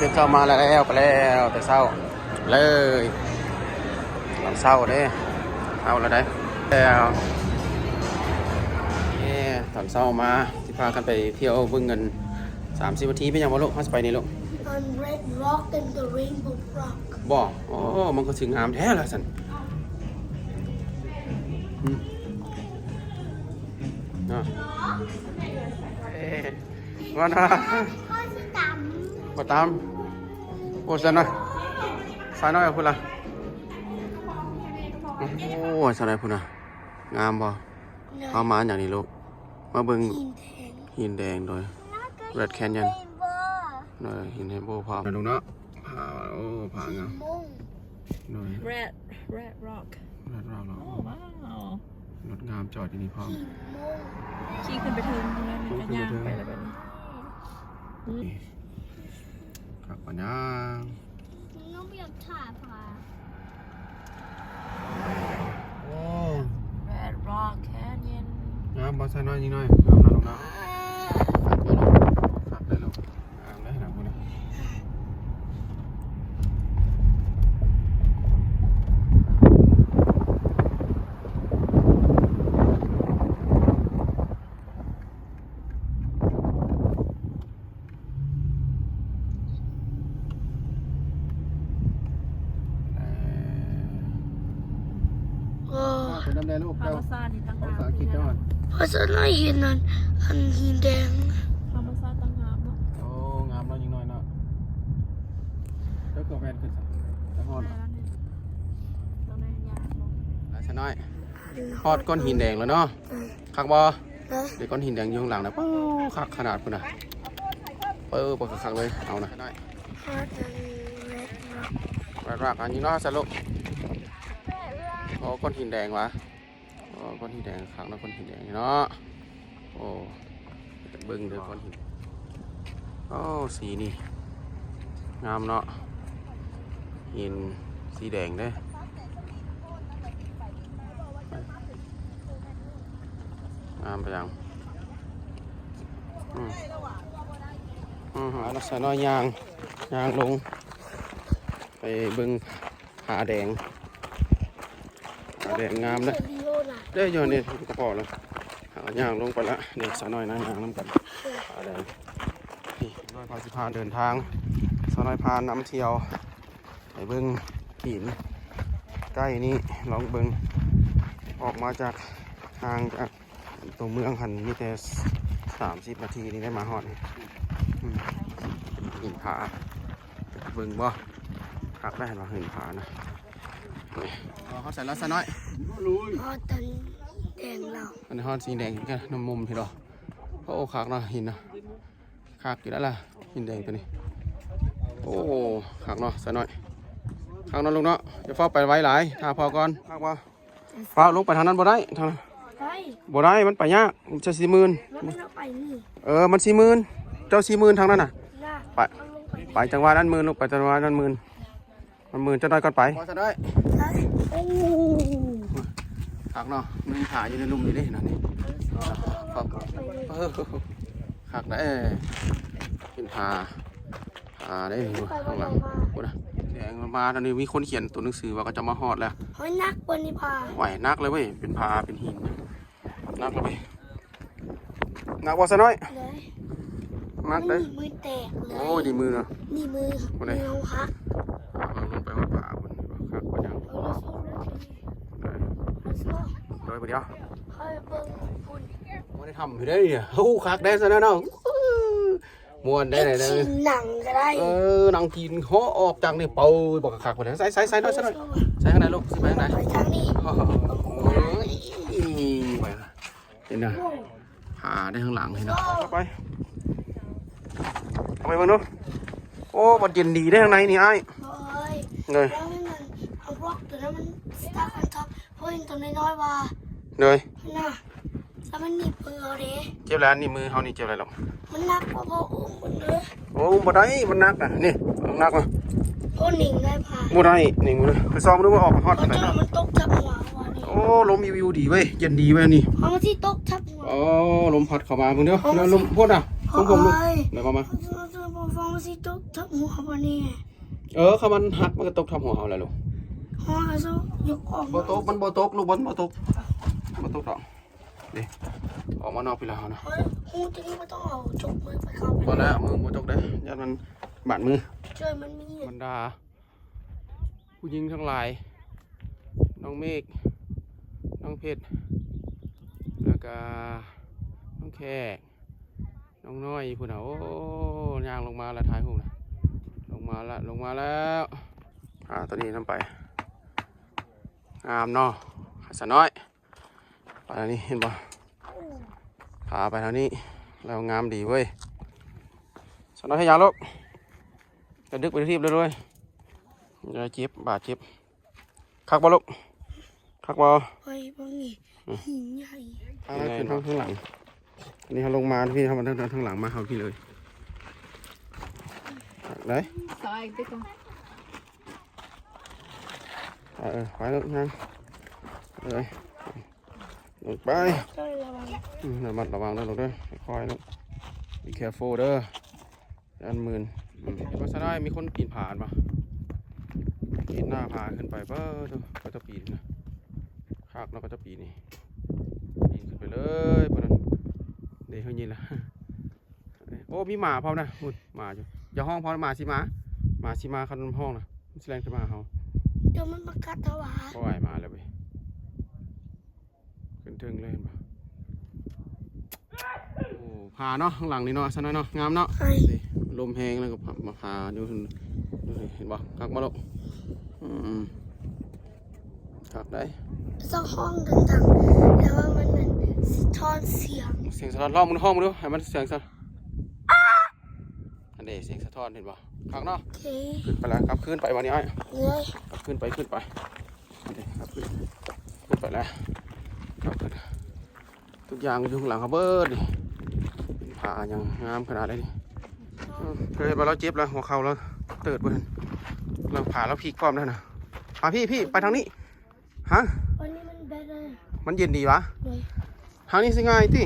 ຕື່ນເຊົ້າມາແລ້ວ ໄປແລ້ວແຕ່ເຊົ້າເລີຍ ຕອນເຊົ້າເດ້ ເຊົ້າແລ້ວໄດ໋ ແລ້ວ ເອີ ຕອນເຊົ້າມາ ຊິພາກັນໄປທ່ຽວເບິ່ງກັນ ສາມສິບນາທີ ເປັນຫຍັງບໍ່ລູກ? ເຮົາຊິໄປນີ້ລູກ Red Rock and the Rainbow Rock ບໍ່? ໂອ້ ມັນກໍຊິງາມແທ້ລະຊັ້ນ ອືມ ເນາະ ເອີ ວ່ານະ ບໍ່ຕາມ ໂອ້ ຊັ້ນນະ ສາວນ້ອຍພຸ້ນລະ ໂອ້ ສາວນ້ອຍພຸ້ນນະ ງາມບໍ່? ເຮົາມາຫຍັງນີ້ລູກ? ມາເບິ່ງຫີນແດງ ຫີນແດງໂດຍ Red Canyon ໂດຍ ຫີນ Rainbow ພ້ອມນະລູກເນາະ ພາ ໂອ້ ພາງາມ ໂດຍ Red Red Rock Red Rock ເນາະ ໂອ້ ວ້າວ ລົດງາມຈອດຢູ່ນີ້ພ້ອມ ຂີ່ຂຶ້ນໄປເທິງພຸ້ນນະ ແມ່ນກໍຍ່າງໄປແລ້ວບັດນີ້ ຄັກປານຫຍັງ ນ້ອງບໍ່ຢາກຖ່າຍພາ ໂອ້ Red Rock Canyon ງາມບໍ່? ສາວນ້ອຍ ຍິງນ້ອຍ ງາມເນາະລູກເນາະ ຄັກເລີຍລູກ ງາມເລີຍນະ ເອີ ເປັນນຳແດ່ລູກ ທຳມະຊາດນີ້ຕັ້ງງາມ ພາສາອັງກິດເຈົ້າ ພາສາໄທເຫັນອັນ ອັນຫີນແດງ ທຳມະຊາດຕັ້ງງາມເນາະ ໂອ້ ງາມເນາະ ຍິງນ້ອຍເນາະ ເຈົ້າກໍແວ່ນຂຶ້ນຊະ ຈະຮອດ ຫຼາຍຊະນ້ອຍ ຮອດກ້ອນຫີນແດງແລ້ວເນາະ ຄັກບໍ່? ເດ້ ເດ້ ກ້ອນຫີນແດງຢູ່ຂ້າງຫຼັງນະ ໂອ້ ຄັກຂະໜາດພຸ້ນນະ ເປີ ຄັກໆເລີຍ ເອົານະ Red Rock ອັນນີ້ເນາະ ສະລຸບ ໂອ້ ກ້ອນຫີນແດງຫວາ ໂອ້ ກ້ອນຫີນແດງ ຄັກເນາະ ກ້ອນຫີນແດງນີ້ເນາະ ໂອ້ ເບິ່ງເດີ ກ້ອນຫີນ ໂອ້ ສີນີ້ງາມເນາະ ຫີນສີແດງເດ້ ງາມປານຫຍັງ ອືມ ອືມ ເອົານະ ສາວນ້ອຍຍ່າງ ຍ່າງລົງ ໄປເບິ່ງຜາແດງ ຜາແດງງາມເດ້ ເດ້ ຢູ່ນີ້ກໍພໍແລ້ວ ເຮົາຍ່າງລົງໄປລະ ນີ້ສາວນ້ອຍນາງຍ່າງນຳກັນ ຜາແດງ ນີ້ ສາວນ້ອຍພາຊິພາເດີນທາງ ສາວນ້ອຍພານຳທ່ຽວ ໄປເບິ່ງຫີນໃກ້ນີ້ ລອງເບິ່ງ ອອກມາຈາກ ຫ່າງຈາກຕົວເມືອງຫັ້ນມີແຕ່ສາມສິບນາທີນີ້ໄດ້ມາຮອດ ອືມ ຫີນຜາ ເບິ່ງບໍ່ ຄັກໄດ໋ ເຫັນບໍ່ ຫີນຜານະ ນີ້ ຮອດໃສແລ້ວສາວນ້ອຍ ຮອດຕົ້ນແດງແລ້ວ ອັນນີ້ຮອດສີແດງ ນ້ຳມຸມພີ້ເນາະ ໂອ້ ຄັກເນາະ ຫີນນະ ຄັກຢູ່ແລ້ວລະ ຫີນແດງໂຕນີ້ ໂອ້ ຄັກເນາະ ສາວນ້ອຍ ຄັກເນາະລູກເນາະ ຢ່າຟ້າວໄປໄວຫຼາຍ ຖ້າພໍກ່ອນ ຄັກບໍ່ ຟ້າວລົງໄປທາງນັ້ນບໍ່ໄດ້ ທາງນັ້ນ ໄດ້ ບໍ່ໄດ້ ມັນໄປຍາກ ມັນຈະສີ່ໝື່ນ ແລ້ວມັນເອົາໄປນີ້ ເອີ ມັນສີ່ໝື່ນ ເຈົ້າສີ່ໝື່ນທາງນັ້ນນະ ໄປ ເອົາລົງໄປ ໄປຈັງຫວະນັ້ນໝື່ນລູກ ໄປຈັງຫວະນັ້ນໝື່ນ ມັນໝື່ນຈັກໜ້ອຍກ່ອນໄປ ໄປຊະເດີ ໄປ ໂອ້ ຄັກເນາະ ມີຜາຢູ່ໃນລຸ່ມນີ້ເດ້ ນັ້ນນີ້ ເອີ ຄັກເດ້ ເປັນຜາ ຜາເດ້ ຂ້າງຫຼັງ ພຸ້ນນະ ແດງມາ ຕອນນີ້ມີຄົນຂຽນຕົວໜັງສືວ່າເຂົາຈະມາຮອດແລ້ວ ເຮີ້ຍ ໜັກບໍ່ນີ້ຜາ ໂອ້ຍ ໜັກເລີຍເວີ້ຍ ເປັນຜາ ເປັນຫີນ ໜັກເລີຍເວີ້ຍ ໜັກບໍ່ຊະນ້ອຍ ໜັກເດ້ ມືແຕກເລີຍ ໂອ້ຍ ດີມືເນາະ ດີມື ມືເຮົາຫັກ ເອົາລົງໄປຮອດຜາພຸ້ນ ຄັກປານຫຍັງ ເອີ ໂດຍ ໂດຍຜູ້ດຽວ ເຮົາໄປເບິ່ງພຸ້ນ ບໍ່ໄດ້ທຳຢູ່ເດ້ ໂອ້ ຄັກເດ້ຊະເນາະ ມ່ວນໄດ້ ເຮັດ ໄດ້ ຊິໜັງກໍໄດ້ ເອີ ໜັງກິນເຫາະອອກຈາກນີ້ ເປົາ ບັກຄັກປານໃດ ໃສ່ ໃສ່ ໃສ່ໜ້ອຍ ໃສ່ໜ້ອຍ ໃສ່ທາງໃດລູກ ຊິໄປທາງໃດ ໄປທາງນີ້ ໂອ້ຍ ໄປລະ ເຫັນນະ ໂອ້ ຫາໄດ້ທາງຫຼັງ ເຫັນນະ ເອົາໄປ ເອົາໄປເບິ່ງດູ ໂອ້ ບັດເຢັນດີເດ້ທາງໃນນີ້ອ້າຍ ໂອ້ຍ ເລີຍ ແລ້ວມັນ ເອົາບລັອກຕົວນັ້ນມັນສະຕັກອອນທັອບ ເພິ່ນຕົວນ້ອຍໆວ່າ ໂດຍ ນະ ແລ້ວມັນໜີບມືເຮົາເດ້ ເຈັບແລ້ວ ໜີບມືເຮົານີ້ເຈັບແລ້ວ ມັນໜັກກວ່າພໍ່ອຸ້ມເບິ່ງເດີ ໂອ້ ອຸ້ມບໍ່ໄດ້ ມັນໜັກນະ ນີ້ ໜັກນະ ໂອ້ ໜິງໄດ້ພາ ບໍ່ໄດ້ ໜິງບໍ່ໄດ້ ໄປສ່ອງດູວ່າອອກຮອດປານໃດ ເຈົ້າ ມັນຕົກທັບຫົວວ່ານີ້ ໂອ້ ລົມວິວດີເວີ້ຍ ເຢັນດີເວີ້ຍນີ້ ເອົາມັນຊິຕົກທັບຫົວ ໂອ້ ລົມພັດເຂົ້າມາເບິ່ງເດີ ລົມພຸ້ນນະ ລົມ ໂອ້ຍ ລົມ ແລ້ວກໍມາ ເຈົ້າ ເຈົ້າ ເຈົ້າ ຟອງຊິຕົກທັບຫົວບໍ່ນີ້? ເອີ ຄັນມັນຫັກມັນກໍຕົກທັບຫົວເຮົາແຫຼະລູກ. ຮອດແລ້ວ ຍົກອອກ ບໍ່ຕົກ ມັນບໍ່ຕົກລູກ ມັນບໍ່ຕົກ ບໍ່ຕົກດອກ. ນີ້ ອອກມານອກພີ້ແລ້ວເຮົານະ. ເຮີ້ຍ ຮູ້ຈັ່ງນີ້ບໍ່ຕ້ອງເອົາຈົກມືໄປເຂົ້າໄປ. ບໍ່ແລ້ວ ມືບໍ່ຈົກເດ້ ຢ້ານມັນບາດມື. ຊ່ວຍມັນມີ ບັນດາຜູ້ຍິງທັງຫຼາຍ ນ້ອງເມກ ນ້ອງເພັດ ແລ້ວກະນ້ອງແຂກ ນ້ອງນ້ອຍພຸ້ນນະ. ໂອ້ ຍ່າງລົງມາລະ ຖ່າຍຮູບນະ. ລົງມາລະ ລົງມາແລ້ວ. ອ່າ ຕົວນີ້ນຳໄປ ງາມເນາະ ສາວນ້ອຍ. ໄປທາງນີ້ເຫັນບໍ່? ພາໄປທາງນີ້ແລ້ວງາມດີເວີຍ. ສາວນ້ອຍເຮັດຫຍັງລູກ? ກະດຶກໄປທີ່ເລີຍເວີຍ. ຢ່າເຈັບ ບາດເຈັບ. ຄັກບໍ່ລູກ? ຄັກບໍ່? ເຮີ້ຍ ເບິ່ງນີ້ ອືມ ຫີນໃຫຍ່. ທາງນັ້ນຂຶ້ນທາງ ທາງຫຼັງ. ອັນນີ້ເຮົາລົງມາ ພີ່ ເຮົາມາທາງ ທາງຫຼັງມາເຮົາພີ້ເລີຍ. ໄດ້ ສາຍໄປກ່ອນ. ເອີ ໄປລູກ ຍ່າງ ເອີ ລົງໄປ. ອືມ ລະມັດລະວັງເດີລູກເດີ ຄ່ອຍໆລູກ be careful ເດີ. ອັນໝື່ນ ອືມ ເຫັນບໍ່ຊະນ້ອຍ ມີຄົນປີນຜາບໍ່? ປີນໜ້າຜາຂຶ້ນໄປ. ເປີດໂທ້ ເຂົາເຈົ້າປີນນະ ຄັກເນາະ ເຂົາເຈົ້າປີນນີ້ ປີນຂຶ້ນໄປເລີຍພຸ້ນນະ. ເດ້ ເຮົາຍິນລະ. ໂອ້ ມີໝາພ້ອມນະ ພຸ້ນ ໝາຢູ່. ຢ່າຮ້ອງພ້ອມ ໝາຊິມາ ໝາຊິມາ ຄັນຮ້ອງນະ ມັນຊິແລ່ນຂຶ້ນມາຫາເຮົາ. ດຽວມັນມາກັດເຮົາຫວາ? ບໍ່ໄຫວ ມາແລ້ວເວີຍ. ຂຶ້ນເທິງເລີຍ ເຫັນບໍ່? ໂອ້ ຜາເນາະ ຂ້າງຫຼັງນີ້ເນາະ ຊັ້ນເນາະ ງາມເນາະ. ນີ້ ລົມແຮງແລ້ວກໍມາຜາຢູ່ ເຫັນບໍ່? ຄັກບໍ່ລູກ? ອືມ ຄັກໄດ໋. ຕ້ອງຮ້ອງດັງໆ ແຕ່ວ່າມັນ ມັນສະທ້ອນສຽງ ສຽງສະທ້ອນ. ຮ້ອງ ລອງຮ້ອງເບິ່ງດູ ໃຫ້ມັນສຽງສະ ອັນເດ ສຽງສະທ້ອນ ເຫັນບໍ່? ຄັກເນາະ. ໂອເຄ ຂຶ້ນໄປແລ້ວ ກັບຄືນໄປບາດນີ້ອ້າຍ. ເອີຍ ກັບຄືນໄປ ຂຶ້ນໄປ. ນີ້ ກັບຄືນ ຂຶ້ນໄປແລ້ວ ກັບຄືນ. ທຸກຢ່າງຢູ່ຂ້າງຫຼັງເຮົາເບິດນີ້ ເປັນຜາຫຍັງງາມຂະໜາດໃດນີ້. ເອີ ເຄີຍເຫັນວ່າລາວເຈັບແລ້ວ ຫົວເຂົ່າລາວເຕີດເບິດ ແລ້ວຂາລາວພິກພ້ອມນັ້ນນະ. ມາ ພີ່ ພີ່ ໄປທາງນີ້. ຮະ? ອັນນີ້ມັນແບດເລີຍ ມັນເຢັນດີຫວາ? ໂດຍ ທາງນີ້ຊິງ່າຍຕິ?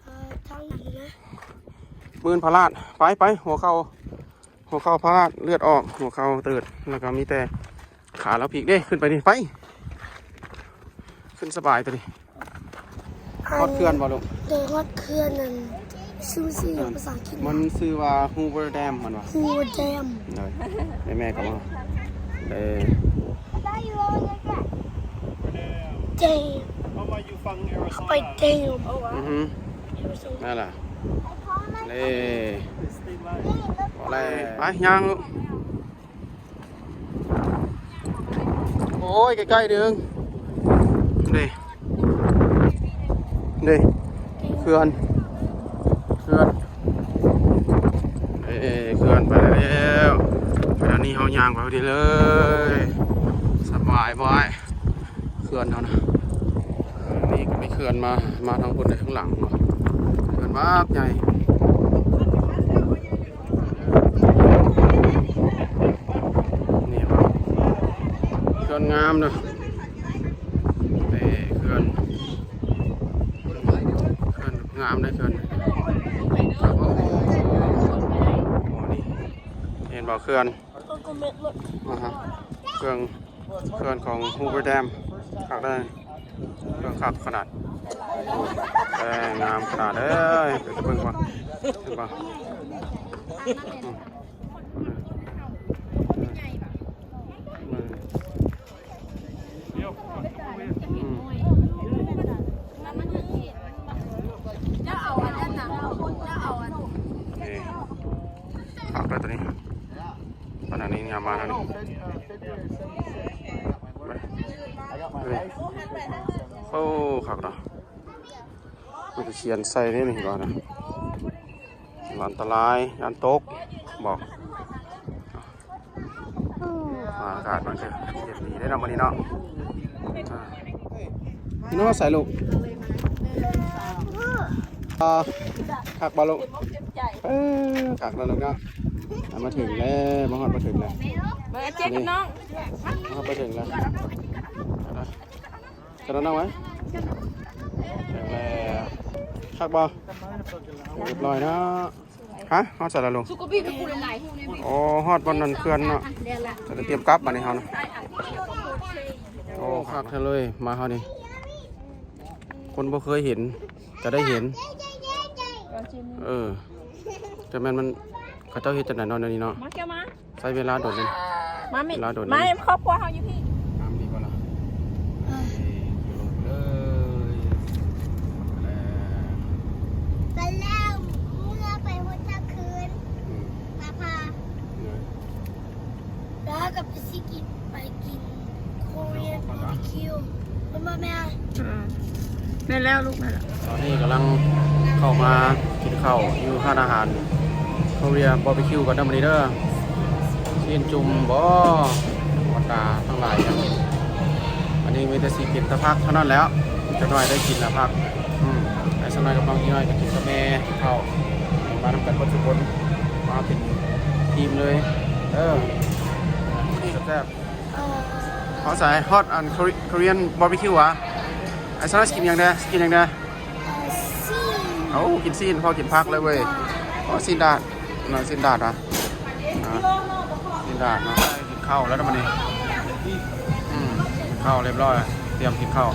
ເອີ ທາງນັ້ນນະ ມື່ນພະລາດ. ໄປ ໄປ ຫົວເຂົ່າ ຫົວເຂົ່າພະລາດ ເລືອດອອກ ຫົວເຂົ່າເຕີດ ແລ້ວກໍມີແຕ່ຂາລາວພິກເດ້. ຂຶ້ນໄປນີ້ ໄປ ຂຶ້ນສະບາຍຕົວນີ້. ຮອດເຂື່ອນບໍ່ລູກ? ໂດຍ ຮອດເຂື່ອນນັ້ນ ຊື່ ຊື່ຫຍັງພາສາອັງກິດ? ມັນຊື່ວ່າ Hoover Dam ແມ່ນບໍ່? Hoover Dam. ໂດຍ ແມ່ໆກໍມາ. ເອີ Dam ເຂົ້າໄປ Dam. ອືຮຶ Arizona. ນັ້ນລະ ເອີ ບໍ່ແລ້ວ. ໄປ ຍ່າງລູກ. ໂອ້ຍ ໃກ້ໆ ໜຶ່ງ ເດ້ ເດ້ ເຂື່ອນ ເຂື່ອນ ເອີ ເຂື່ອນໄປແລ້ວ. ໄປທາງນີ້ ເຮົາຍ່າງໄປພໍດີເລີຍ ສະບາຍບໍ່ອ້າຍ? ເຂື່ອນເຮົານະ ນີ້ກໍມີເຂື່ອນມາ ມາທາງພຸ້ນເດ້ ທາງຫຼັງເນາະ ເຂື່ອນບັກໃຫຍ່. ນີ້ເຂື່ອນງາມເນາະ ເອີ ເຂື່ອນ ເຂື່ອນງາມເດ້ ເຂື່ອນ. ໂອ້ ນີ້ເຫັນບໍ່ ເຂື່ອນ ອ່າຮະ ເຂື່ອນ ເຂື່ອນຂອງ Hoover Dam ຄັກເດີ ເຂື່ອນຄັກຂະໜາດ. ແຕ່ງາມຂະໜາດເອີຍ ເບິ່ງບໍ່ ເຫັນບໍ່? ອືມ ເບິ່ງ ອືມ ນີ້ ຄັກເດີຕົວນີ້ ຕອນນີ້ຍາມມາທາງນີ້ ໂອ້ ຄັກເນາະ ມັນຈະຂຽນໃສ່ເດ້ນີ້ ເຫັນບໍ່ນະ? ອັນຕະລາຍ ຢ້ານຕົກ ບອກ. ອາກາດມັນຈະເຢັນດີເດ້ເນາະ ມື້ນີ້ເນາະ. ອ່າ ພີ່ນ້ອງໃສລູກ? ເອີ ຄັກບໍ່ລູກ? ເອີ ຄັກແລ້ວລູກເນາະ. ອ່າ ມາເຖິງແລ້ວ ມາຮອດມາເຖິງແລ້ວ ມາເຈັບນ້ອງ ມາຮອດມາເຖິງແລ້ວ. ກະດານເອົາໄວ້ ແລ້ວ ຄັກບໍ່? ຮຽບຮ້ອຍເນາະ. ຮະ ຮອດໃສລະລູກ? ໂອ້ ຮອດບ່ອນນັ້ນເຂື່ອນເນາະ. ຈະໄດ້ຕຽມກັບບາດນີ້ເຮົານະ. ໂອ້ ຄັກແທ້ເລີຍ ມາເຮົານີ້ ຄົນບໍ່ເຄີຍເຫັນຈະໄດ້ເຫັນ. ເອີ ແຕ່ແມ່ນມັນ ເຂົາເຈົ້າເຮັດຈັ່ງໃດເນາະ ແນວນີ້ເນາະ? ມາແກ້ວມາ ໃຊ້ເວລາດົນເດ ມາມິ ເວລາດົນ ມາ ເດ ຄອບຄົວເຮົາຢູ່ພີ້. ນ້ຳດີບໍ່ລະ? ເອີ ເອີ ລົງໄປເລີຍ ໄປແລ້ວ ເມື່ອໄປຫົວຕາຄືນ ອືມ ມາພາ ເອີ ແລ້ວກໍໄປຊິກິນ ໄປກິນ Korean barbecue ແມ່ນບໍ່ແມ່? ອືມ ແມ່ນແລ້ວລູກ ແມ່ນແລ້ວ. ຕອນນີ້ກຳລັງເຂົ້າມາກິນເຂົ້າຢູ່ຮ້ານອາຫານ Korea barbecue ກ່ອນເດີມື້ນີ້ເດີ. ຊີ້ນຈຸ່ມບໍ ບັນດາທັງຫຼາຍນະ. ອັນນີ້ມີແຕ່ຊິກິນແຕ່ຜັກເທົ່ານັ້ນແຫຼ້ວ ຈັກໜ້ອຍໄດ້ກິນລະຜັກ. ອືມ ໄອ້ສາວນ້ອຍກັບນ້ອງອີນ້ອຍກໍກິນກັບແມ່ ກິນເຂົ້າ ມານຳກັນເບິດທຸກຄົນ ມາເປັນທີມເລີຍ. ເອີ ແຊບໆ. ເອີ ເຮົາໃສ່ຮອດອັນ Kore- Korean barbecue ຫວາ? ໄອ້ສາວນ້ອຍຊິກິນຫຍັງແດ່? ຊິກິນຫຍັງແດ່? ເອີ ຊີ້ນ. ເອົາ ກິນຊີ້ນ ພໍກິນຜັກເລີຍເວີຍ. ຊີ້ນດາດ. ໂອ້ ຊີ້ນດາດ ຊີ້ນດາດຫວາ? ອ່າ ຊີ້ນດາດເນາະ. ກິນເຂົ້າແລ້ວນະບັດນີ້. ອືມ ກິນເຂົ້າລຽບຮ້ອຍ ຕຽມກິນເຂົ້າ.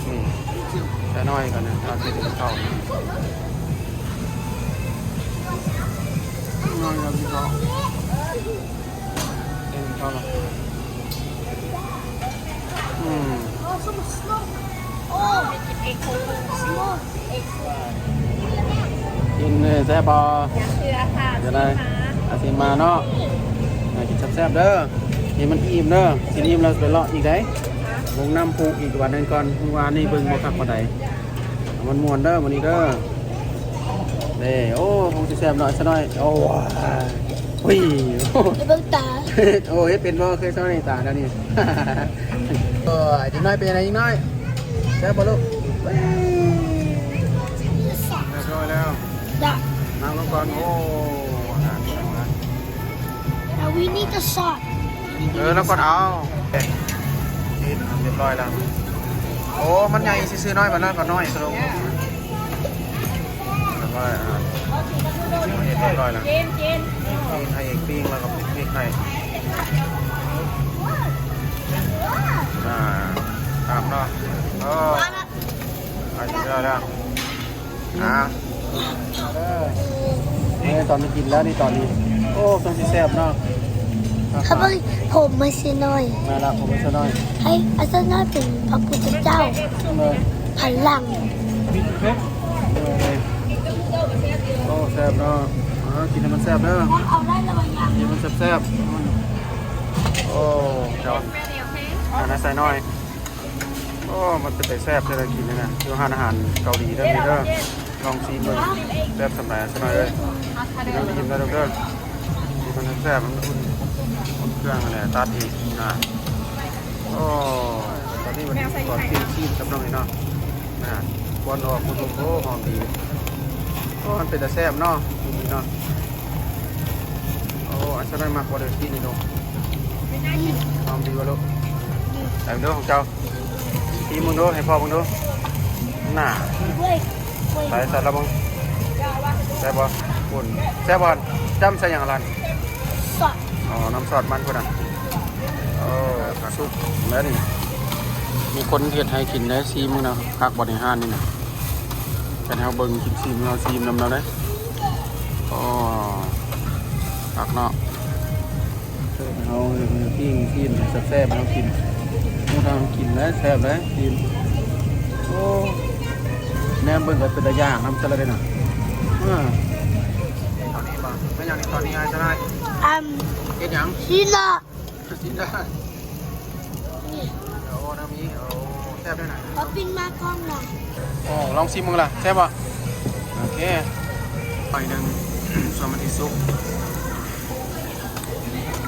ອືມ ແຕ່ນ້ອຍກ່ອນນະ ຕອນກິນເຂົ້າ ນ້ອຍກ່ອນກິນເຂົ້າ. ເອີ ເຂົ້າລະ ອືມ ກິນເລີຍ ແຊບບໍ່? ຢາກເຊື່ອ ຈະໄດ້ ອາຊິມາເນາະ. ກິນແຊບໆເດີ ກິນໃຫ້ມັນອີ່ມເດີ. ກິນອີ່ມແລ້ວໄປເລາະອີກໃດ໋ ເບິ່ງນ້ຳພຸອີກວັນໜຶ່ງກ່ອນ. ມື້ວານນີ້ເບິ່ງບໍ່ຄັກປານໃດ. ມັນມ່ວນເດີມື້ນີ້ເດີ. ເດ້ ໂອ້ ຄົງຊິແຊບເນາະ ຊະນ້ອຍ. ໂອ້ຍ ອຸ້ຍ ໄປເບິ່ງຕາ. ໂອ້ ເຮັດເປັນບໍ່? ເຄີຍຊະນ້ອຍຕາແນວນີ້. ໂອ້ຍ ເດັກນ້ອຍເປັນຈັ່ງໃດເດັກນ້ອຍ? ແຊບບໍ່ລູກ? ຮຽບຮ້ອຍແລ້ວ ນັ່ງລົງກ່ອນ. ໂອ້ ອາຫານ Now we need the sauce. ເອີ ແລ້ວກ່ອນເອົາ ເຮັດຮຽບຮ້ອຍແລ້ວ. ໂອ້ ມັນໃຫຍ່ຊື່ໆ ນ້ອຍ ບາດນັ້ນກໍນ້ອຍ ສະໂລ ແລ້ວກໍ ອ່າ ເຮັດຮຽບຮ້ອຍແລ້ວ ປີ້ງໃຫ້ອີກ ປີ້ງແລ້ວກໍປິດໃຫ້ ອ່າ ຕາມເນາະ. ເອີ ອາ ຮຽບຮ້ອຍແລ້ວ. ອ່າ ເອີ ເອີ ຕອນນີ້ກິນແລ້ວນີ້ ຕອນນີ້ ໂອ້ ຕ້ອງຊິແຊບເນາະ. ເຂົາເບິ່ງຜົມມັນຊິນ້ອຍ ມາລະ ຜົມມັນຊິນ້ອຍ. ໃຫ້ອາຊະນ້ອຍເປັນພະພຸດທະເຈົ້າ ເອີ ພະລັງ. ເອີ ໂອ້ ແຊບເນາະ. ອ່າ ກິນໃຫ້ມັນແຊບເດີ ກິນໃຫ້ມັນແຊບໆ. ໂອ້ ເຈົ້າ ອາ ນາຍຊາຍນ້ອຍ. ໂອ້ ມັນເປັນຕາແຊບແທ້ລະກິນນີ້ນະ ຢູ່ຮ້ານອາຫານເກົາຫຼີເດີນີ້ເດີ. ລອງຊີມເບິ່ງ ແຊບສ່ຳໃດຊະໜ້ອຍເອີຍ. ກິນໃຫ້ມັນອີ່ມເດີລູກເດີ ກິນໃຫ້ມັນແຊບໆ ມັນອຸ່ນ ອຸ່ນເຄື່ອງຫັ້ນແຫຼະ ຕັດອີກນະ. ໂອ້ ຕອນນີ້ມັນມີຄວາມຊີມໆ ກັບນ້ອງນີ້ເນາະ ນະ ຄວັນອອກ ໂອ້ໂຫ ຫອມດີ. ໂອ້ ມັນເປັນຕາແຊບເນາະ ກິນນີ້ເນາະ. ໂອ້ ອັນສະນັ້ນມັກບໍ່ເດີ ກິນນີ້ເນາະ. ອືມ ຫອມດີບໍ່ລູກ? ອືມ ເອົາເດີຂອງເຈົ້າ ຊີມເບິ່ງດູ ໃຫ້ພໍ່ເບິ່ງດູ. ໜ້າ ເວີຍ ເວີຍ ໃສ່ ໃສ່ລະເບິ່ງ ແຊບບໍ່? ພຸ້ນ ແຊບບໍ່? ຈ້ຳໃສ່ຫຍັງລະ? ຊອດ ອໍ ນ້ຳຊອດມັນພຸ້ນນະ. ເອີ ກະສຸກແລ້ວນີ້ ມີຄົນເຮັດໃຫ້ກິນໄດ້ ຊີມເບິ່ງນະ. ຄັກບໍ່ໃນຮ້ານນີ້ນະ? ຄັນເຮົາເບິ່ງກິນຊີມ ເຮົາຊີມນຳລາວໄດ້. ອໍ ຄັກເນາະ. ເຮົາ ເຮົາປີ້ງຊີ້ນແຊບໆ ເຮົາກິນ ເຮົາທາງກິນແລ້ວແຊບແລ້ວ ກິນ. ໂອ້ ແນມເບິ່ງກໍເປັນຕາຢາກນຳຊະລະເດນະ. ເອີ ຕອນນີ້ບໍ່ ແມ່ນຫຍັງນີ້ ຕອນນີ້ອ້າຍຊະນາຍ ອຳ ເຮັດຫຍັງ? ຊີນລະ ຊີ້ນລະ. ນີ້ ໂອ້ ນ້ຳມີ ໂອ້ ແຊບເດ້ນະ. ເອົາປີ້ງມາກ່ອນນະ. ໂອ້ ລອງຊີມເບິ່ງລະ ແຊບບໍ່? ໂອເຄ ໜ້ອຍໜຶ່ງ ສ່ວນມັນຊິສຸກ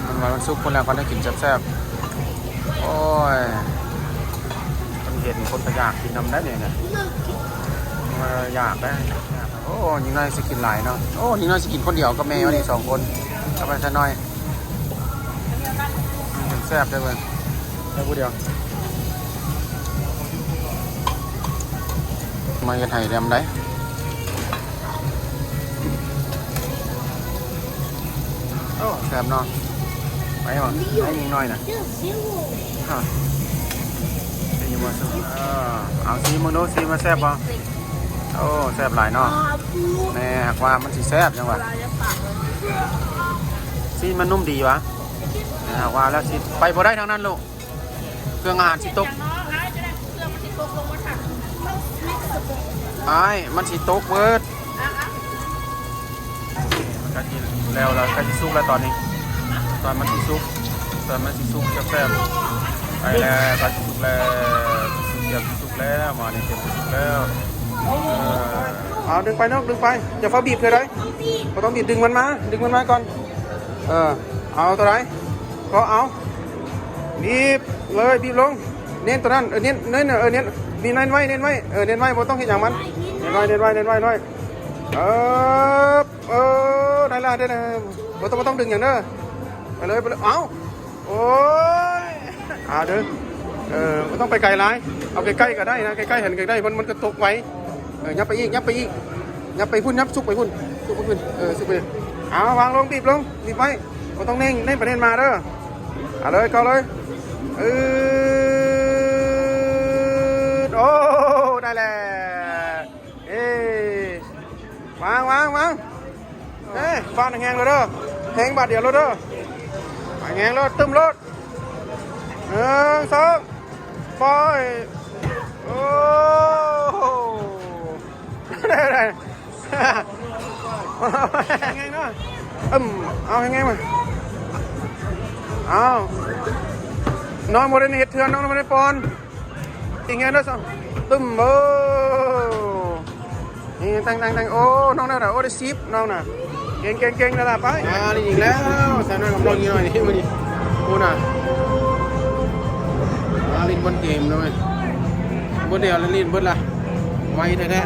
ມັນວ່າມັນສຸກພຸ້ນແລ້ວ ກໍໄດ້ກິນແຊບໆ. ໂອ້ຍ ຄົນເຫັນຄົນກໍຢາກກິນນຳໄດ໋ນີ້ນະ. ເອີ ຢາກໄດ໋. ໂອ້ ຍິງນ້ອຍຊິກິນຫຼາຍເນາະ. ໂອ້ ຍິງນ້ອຍຊິກິນຄົນດຽວກັບແມ່ວະນີ້ ສອງຄົນ ກັບອ້າຍຊາຍນ້ອຍ. ມັນແຊບເດ້ເວີຍ ແຕ່ຜູ້ດຽວ ມາເຮັດໃຫ້ແດມໄດ໋. ໂອ້ ແຊບເນາະ ໄປບໍ່ ໄປອີກໜ້ອຍນະ ຮະ ເປັນຢູ່ບໍ່ ເອີ ເອົາຊີມເບິ່ງດູ ຊີມວ່າແຊບບໍ່ ໂອ້ ແຊບຫຼາຍເນາະ ແນ່ ຫາກວ່າມັນຊິແຊບຈັ່ງຫວະ ຊີມມັນນຸ່ມດີຫວະ ແນ່ ຫາກວ່າແລ້ວຊິ ໄປບໍ່ໄດ້ທາງນັ້ນລູກ ເຄື່ອງອາຫານຊິຕົກ ອ້າຍ ມັນຊິຕົກເບີດ ໃກ້ຊິແລ້ວລະ ໃກ້ຊິສຸກແລ້ວຕອນນີ້ ຕອນມັນຊິສຸກ ຕອນມັນຊິສຸກແຊບໆ ໃກ້ແລ້ວ ໃກ້ຊິສຸກແລ້ວ ຊິສຸກ ເກືອບຊິສຸກແລ້ວ ໝໍນີ້ເກືອບຊິສຸກແລ້ວ ເອີ ເອົາດຶງໄປນ້ອງ ດຶງໄປ ຢ່າຟ້າວບີບເທື່ອໃດ ບໍ່ຕ້ອງບີບ ດຶງມັນມາ ດຶງມັນມາກ່ອນ ເອີ ເອົາຕົວໃດ ກໍເອົາ ບີບເລີຍ ບີບລົງ ເນັ້ນຕົວນັ້ນ ເອີ ເນັ້ນ ເນັ້ນ ເອີ ເນັ້ນ ບີບ ເນັ້ນໄວ້ ເນັ້ນໄວ້ ເອີ ເນັ້ນໄວ້ ບໍ່ຕ້ອງເຮັດຫຍັງມັນ ເນັ້ນໄວ້ ເນັ້ນໄວ ເນັ້ນໄວ ເອີ ເອີ ໄດ້ລະ ໄດ້ລະ ບໍ່ຕ້ອງ ບໍ່ຕ້ອງດຶງຫຍັງເດີ ໄປເລີຍ ໄປເລີຍ ເອົ້າ ໂອ້ຍ ອ່າເດີ ເອີ ບໍ່ຕ້ອງໄປໄກຫຼາຍ ເອົາໃກ້ໆກໍໄດ້ນະ ໃກ້ໆ ເຫັນໃກ້ໆ ມັນ ມັນກໍຕົກໄວ ເອີ ຍັບໄປອີກ ຍັບໄປອີກ ຍັບໄປພຸ້ນ ຍັບ ຊຸກໄປພຸ້ນ ຊຸກໄປພຸ້ນ ເອີ ຊຸກໄປ ເອົາ ວາງລົງ ບີບລົງ ບີບໄວ້ ບໍ່ຕ້ອງເໜັງ ເໜັງໄປເໜັງມາເດີ ເອົາເລີຍ ເຂົ້າເລີຍ ອືດ ໂອ້ ໄດ້ແລ້ວ ເອີ ວາງ ວາງ ວາງ ເອີ ຟາດແຮງໆ ເລີຍເດີ ແຮງບາດດຽວໂລດເດີ ແຮງໂລດ ຕຶ້ມໂລດ ໜຶ່ງ ສອງ ປ່ອຍ ໂອ້ ໄດ້ ໄດ້ ແຮງໆ ເນາະ ອືມ ເອົາແຮງໆ ມາ ເອົາ ນ້ອງບໍ່ໄດ້ເຮັດເທື່ອ ນ້ອງບໍ່ໄດ້ປ້ອນ ອີກແຮງເດີ ຕຶ້ມ ໂອ້ ນີ້ ຕັ້ງໆໆ ໂອ້ ນ້ອງນັ້ນນະ ໂອ້ ໄດ້ສິບ ນ້ອງນະ ເກັ່ງໆໆ ລະລະ ໄປ ອ່າ ນີ້ອີກແລ້ວ ສາວນ້ອຍກຳລັງຢູ່ໜ້ອຍນີ້ ມື້ນີ້ ໂອ້ນະ ອ່າ ຫຼິ້ນບອນເກມເນາະ ເວີດດຽວລະຫຼິ້ນເບິດລະ ໄວແທ້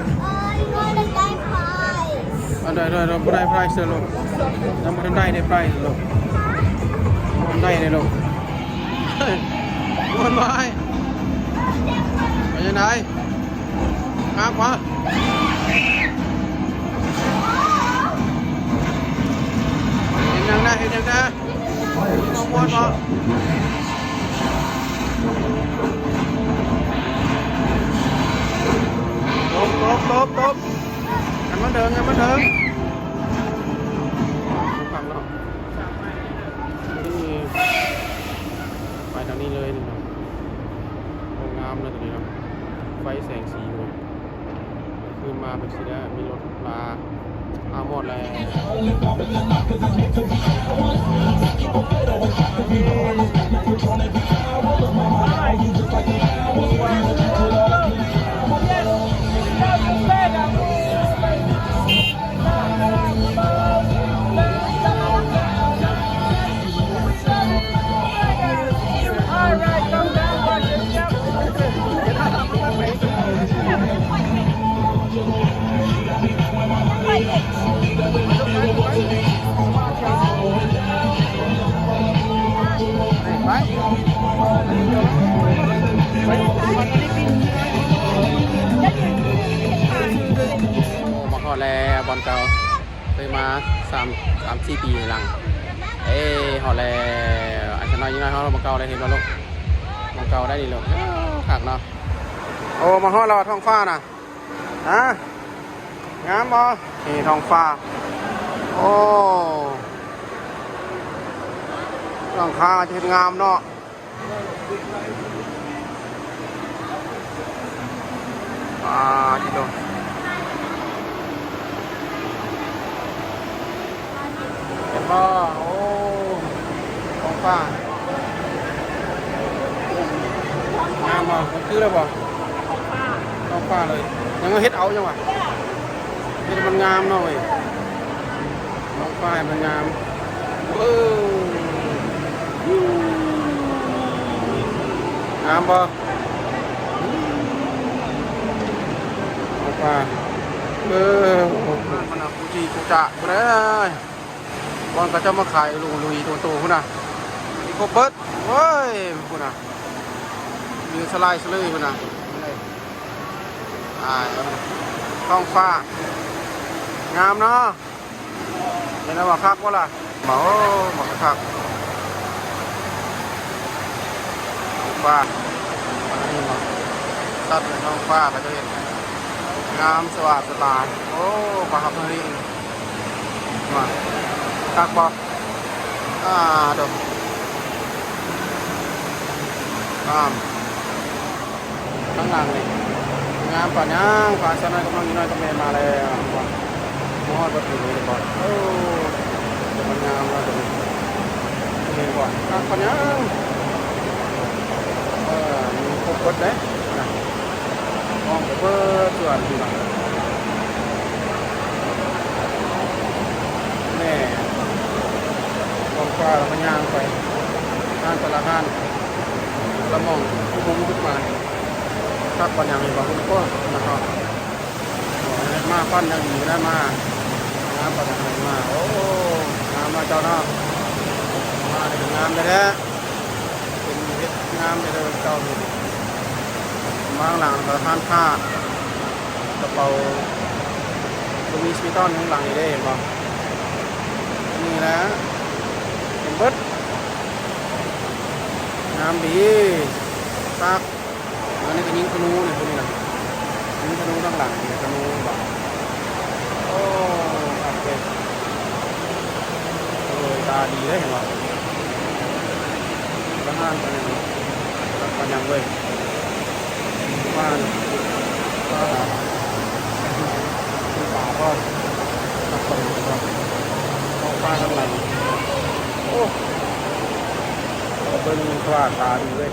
ໆ ອັນໃດໆ ບໍ່ໄດ້ໄພຣເຊີລູກ ຍັງບໍ່ທັນໄດ້ໄດ້ໄພຣເຊີລູກ ບໍ່ທັນໄດ້ເດ້ລູກ ມ່ວນບໍ່ອ້າຍ ເປັນຈັ່ງໃດ ງາມບໍ່ ເຮັດຫຍັງນະ ເຮັດຫຍັງນະ ມີຄວາມມ່ວນບໍ່ ຕົບ ຕົບ ຕົບ ຕົບ ໃຫ້ມັນເຖິງ ໃຫ້ມັນເຖິງ ໄປທາງນີ້ເລີຍ ໂອ້ ງາມເນາະ ຕົວນີ້ເນາະ ໄຟແສງສີເວີຍ ຄືນມາແບບຊີ້ແຫຼະ ມີລົດລາ ອ້າວ ໝົດແລ້ວ ມາຮອດແລ້ວ ບ່ອນເກົ່າ ເຄີຍມາສາມ ສາມສີ່ປີຫຼັງ ເອີ ຮອດແລ້ວ ອ້າຍຊາຍນ້ອຍຍິງນ້ອຍເຮົາ ບ່ອນເກົ່າໄດ້ ເຫັນບໍ່ລູກ ບ່ອນເກົ່າໄດ້ນີ້ລູກ ເອີ ຄັກເນາະ ໂອ້ ມາຮອດແລ້ວ ທ້ອງຟ້ານະ ຮະ ງາມບໍ່ ນີ້ທ້ອງຟ້າ ໂອ້ ຫຼັງຄາຈະເຮັດງາມເນາະ. ປາດຕິໂຕ ເຫັນບໍ່? ໂອ້ ທ້ອງຟ້າ ງາມບໍ່? ມັນຄືແລ້ວບໍ່? ທ້ອງຟ້າ ທ້ອງຟ້າເລີຍ ຍັງເຮັດເອົາຫຍັງວະ? ເຮັດໃຫ້ມັນງາມເນາະເວີຍ ທ້ອງຟ້າໃຫ້ມັນງາມ ເອີ ງາມບໍ່? ອອກມາ ເອີ ມັນນະ ກູຈີກູຈາພຸ້ນເອີຍ ບ່ອນເຂົາເຈົ້າມາຂາຍລຸງລຸຍໂຕໆພຸ້ນນະ ມີຄົບເບິດ ໂອ້ຍ ພຸ້ນນະ ມີສະລາຍສະເລີຍພຸ້ນນະ ນີ້ ອ້າຍ ທ້ອງຟ້າ ງາມເນາະ. ເຫັນແລ້ວວ່າຄັກບໍ່ລະ? ໂອ້ ມັນກໍຄັກ. ຟ້າ ນີ້ບໍ່ ຕັດເປັນທ້ອງຟ້າກໍຈະເຫັນງາມສະຫວາດສະຫຼາຍ. ໂອ້ ປາຮັບທາງນີ້ວ່າຄັກບໍ່? ອ່າ ໂດ ງາມ. ທາງຫຼັງນີ້ງາມປານຫຍັງ. ພາສາວນ້ອຍກັບນ້ອງຍິງນ້ອຍກັບແມ່ມາແລ້ວ. ຮອດບໍ່? ໂອ້ ມັນງາມເນາະ ຕົວນີ້ ເຫັນບໍ່? ງາມປານຫຍັງ. ເອີ ມີຄົບເບິດເດ້ ນະ ຫ້ອງກໍເບິດສ່ວນ ພີ່ນ້ອງ. ແນ່ ມອງຂວາແລ້ວກໍຍ່າງໄປ ຮ້ານແຕ່ລະຮ້ານ ແຕ່ລະໝ່ອງ ມຸມຂຶ້ນມາ ຄັກປານຫຍັງ ເຫັນບໍ່? ພຸ້ນ ໂອ້ ນະເນາະ ມາປັ້ນຢ່າງດີນະ ມາ ມາປັ້ນຢ່າງດີ ມາ ໂອ້ ງາມເນາະເຈົ້າເນາະ ມານີ້ກໍງາມແທ້ໆ. ເປັນເຮັດງາມແທ້ເດີເຈົ້ານີ້. ມາຂ້າງຫຼັງກໍຮ້ານຄ້າ ກະເປົາ Louis Vuitton ຂ້າງຫຼັງນີ້ເດ້ ເຫັນບໍ່? ນີ້ແຫຼະ ເປັນເບິດ ງາມດີ ຄັກ. ອັນນີ້ກໍຍິງທະນູນີ້ ພວກນີ້ນະ ຍິງທະນູທາງຫຼັງນີ້ ທະນູ ໂອ້ ຄັກເດ້. ໂອ້ຍ ຕາດີເດ້ ເຫັນບໍ່? ທະຫານປານຫຍັງ ປານຫຍັງເວີຍ ປານ ປາ ປາ ປາ ປາຂ້າງຫຼັງ ໂອ້ ເບິ່ງກວ້າງ ຕາດີເວີຍ.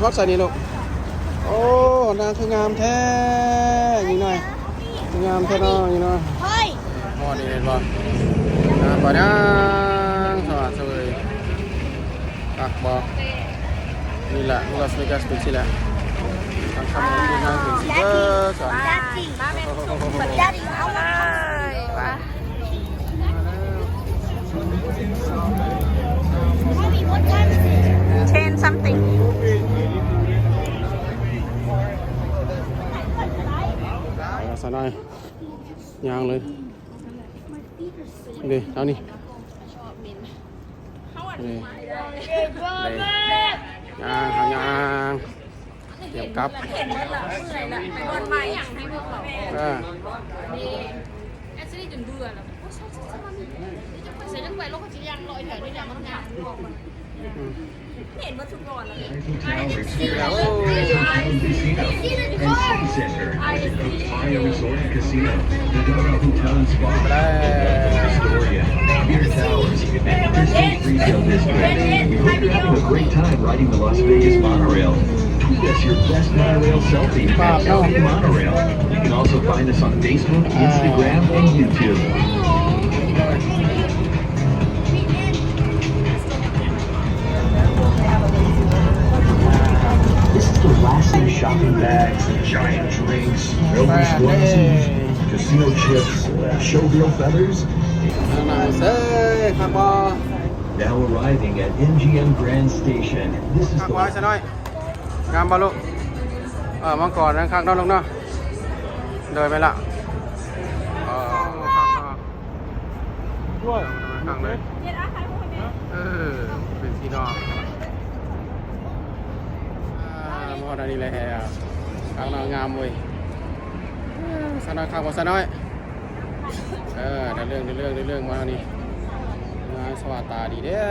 ຮອດໃສນີ້ລູກ? ໂອ້ ນາງຄືງາມແທ້ຍິງນ້ອຍ ຄືງາມແທ້ເນາະຍິງນ້ອຍ. ຮອດນີ້ເຫັນບໍ່? ງາມປານຫຍັງ ສະຫວ່າງສະເຫວີຍ ຄັກບໍ່? ນີ້ແຫຼະ Las Vegas ເປັນຊີ້ແຫຼະ ທາງຄຳເປັນນາງເປັນຊີ້ເດີ ສອນ. Daddy, I want Ten something. ສາວນ້ອຍຍ່າງເລີຍເດ້ ເອົານີ້ ເດ້ ຍ່າງ ຍ່າງ ຕຽມກັບ ເຫັນໝົດລະ ເມື່ອຍລະ ໄປບ່ອນໃໝ່ ເອີ ແອັກຊວລີຈົນເບື່ອລະ ໂອ້ຍ ໃສ່ຈັກໄປ ແລ້ວກໍຊິຍ່າງເລາະແຖວນີ້ແຫຼະ ມັນງາມ ອືມ ເຫັນເບິດທຸກບ່ອນລະ Hotel Resort and Casino, Astoria. Near Towers, Crystal Retail District. We hope you're having a great time riding the Las Vegas monorail. Tweet us your best monorail selfie at Selfie Monorail. You can also find us on Facebook, Instagram, and YouTube. This is the last thing. Shopping bags, giant drinks, Elvis glasses, casino chips, showgirl feathers. ເອີ ຄັກບໍ່? Now arriving at M G M Grand Station. This is the ຄັກບໍ່ ສາວນ້ອຍ? ງາມບໍ່ລູກ? ເອີ ມັງກອນນັ້ນຄັກເນາະລູກເນາະ. ໂດຍ ແມ່ນລະ ເອີ ຄັກເນາະ ຄັກເລີຍ ເອີ ເປັນພີ່ນ້ອງ ອ່າ ມາຮອດອັນນີ້ແລ້ວ ຄັກເນາະ ງາມເວີຍ ເອີ ສາວນ້ອຍ ຄັກບໍ່ສາວນ້ອຍ? ເອີ ໄດ້ເລື່ອງ ໄດ້ເລື່ອງ ໄດ້ເລື່ອງ ມານີ້ ງາມສະຫວ່າງຕາດີເດ້.